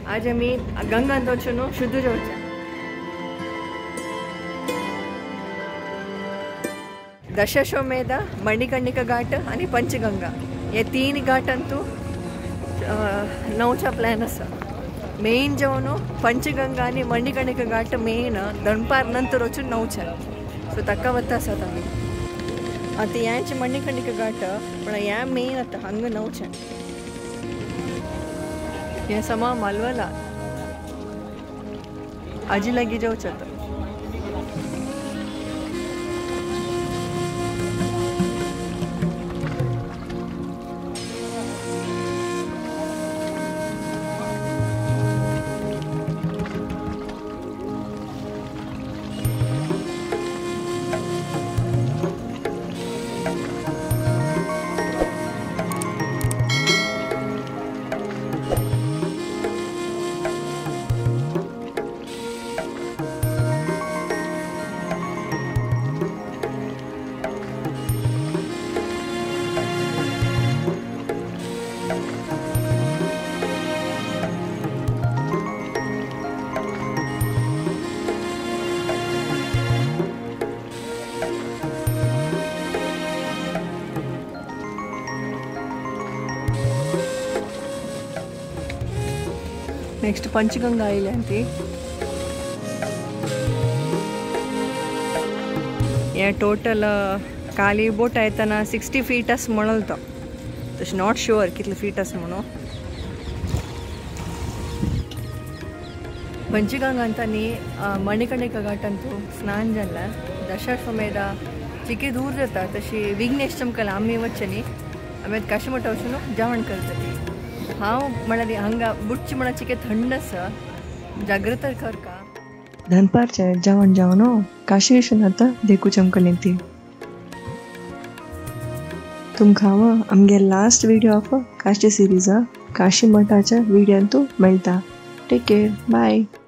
आज आमी गंगांत वचून शुद्ध जावचें. दशाश्वमेध, मणिकर्णिका घाट आनी पंचगंगा हे तीन घाटांतू न्हांवचा प्लॅन आसा. मेन जेवण पंचगंगा आनी मणिकर्णिका घाट मेन, दनपार नंतर वचून न्हांवचें. सो ताका वता आसात आमी. आतां हेंच मणिकर्णिका घाट, पण हें मेन आतां हांगा न्हांवचें. हें समा मालवला आजी लागीं जेवचें आतां. नेक्स्ट पंचगंगा आयल्या ती. हे टोटल काली बोट येतना 60 फीट आस म्हणल तो, तशें not sure कितले फीट आस म्हणून. पंचगंगांत मणिकर्णिका घाटांतू स्नान जालें. दशाश्वमेध चिके दूर जाता, तशी विघ्नेश चमकला आमी वचचे न्ही, आमी काशीमठा वचून जेवण करतली. हांव म्हळ्यार हांगा बुडची म्हणा चिके थंड आसा, जागृत करका. दनपारचें जेवण जेवन काशी विश्वनाथ देखू चमकलें ती. तुमकां हांव आमगे last video of Kashi series Kashi मठाच्या व्हिडियोंतू मेळटा. Take care, bye.